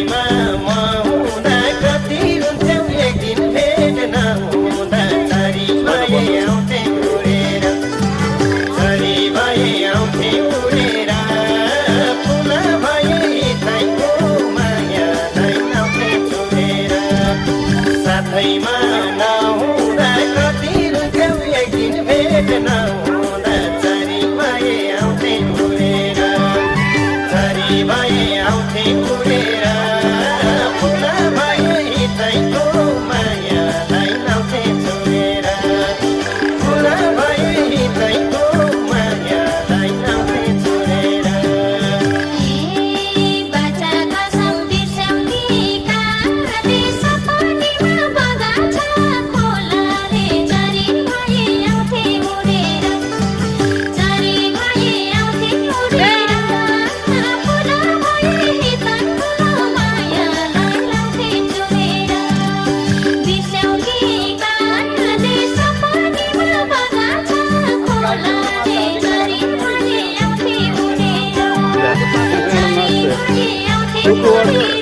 झरीमा म हुँदा कति हुन्थ्यौ एक दिन भेट नहुँदा झरी भए आउँथे उडेर झरी भए आउँथे उडेर फुल भए हितैको मायालाई आउँथे छोडेर साथैमा नहुँदा कति हुन्थ्यौ एक दिन भेट नहुँदा झरी भए आउँथे उडेर झरी भए आउँथे उडेर फुल भए हितैको मायालाई आउँथे छोडेर फुल भए हितैको मायालाई आउँथे छोडेर बाचा कसम बिर्स्याउने काँधे सपनीमा बगाछ खोलाले झरी भए आउँथे उडेर झरी भए आउँथे उडेर फुल भए हितैको मायालाई लाउँथे छोडेर बिर्स्याउने काँधे सपनीमा बगाछ खोलाले झरी भए आउँथे उडेर झरी भए आउँथे उडेर